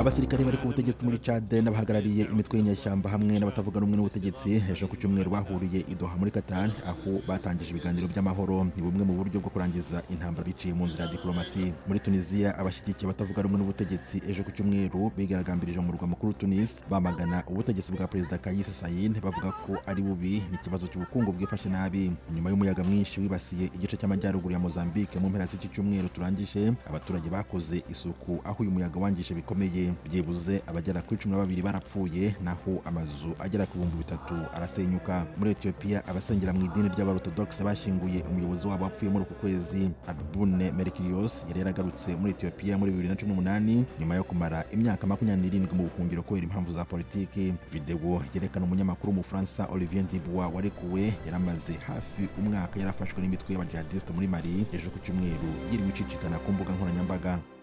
Abasirikare bari ku butegetsi muri Chad n'abahagarariye imitwe y'inyeshyamba hamwe n'abatavuga rumwe n'ubutegetsi ejo ku cyumweru bahuriye i Doha muri Qatar, aho batangije ibiganiro by'amahoro. Ni bumwe mu buryo bwo kurangiza intambara biciye mu nzira ya diplomasi. Muri Tunisia, abashyigikiye abatavuga rumwe n'ubutegetsi ejo ku cyumweru bigaragambirije mu murwa mukuru Tunis, bamagana ubutegetsi bwa Perezida Kais Saied, bavuga ko ari bubi n'ikibazo cy'ubukungu bwifashe nabi. Nyuma y'umuyaga mwinshi wibasiye igice cy'amajyaruguru ya Mozambique mu mpera z'iki cyumweru turangije, abaturage bakoze isuku aho uyu muyaga wangije bikomeye. Byibuze abagera kuri 12 barapfuye, naho amazu agera ku 3000 arasenyuka. Muri Ethiopia, abasengera mu idini ry'Abarotodogisi bashyinguye umuyobozi wabo wapfuye muri uku kwezi. Abune Merkurios yari yaragarutse muri Ethiopia muri 2018 nyuma yo kumara imyaka 27 mu buhungiro kubera impamvu za politiki. Videwo yerekana umunyamakuru w'Umufaransa Olivier Dubois warekuwe yaramaze hafi umwaka yarafashwe n'imitwe y'abajihadiste muri Mali, ejo ku cyumweru yiriwe icicikana ku mbuga nkoranyambaga.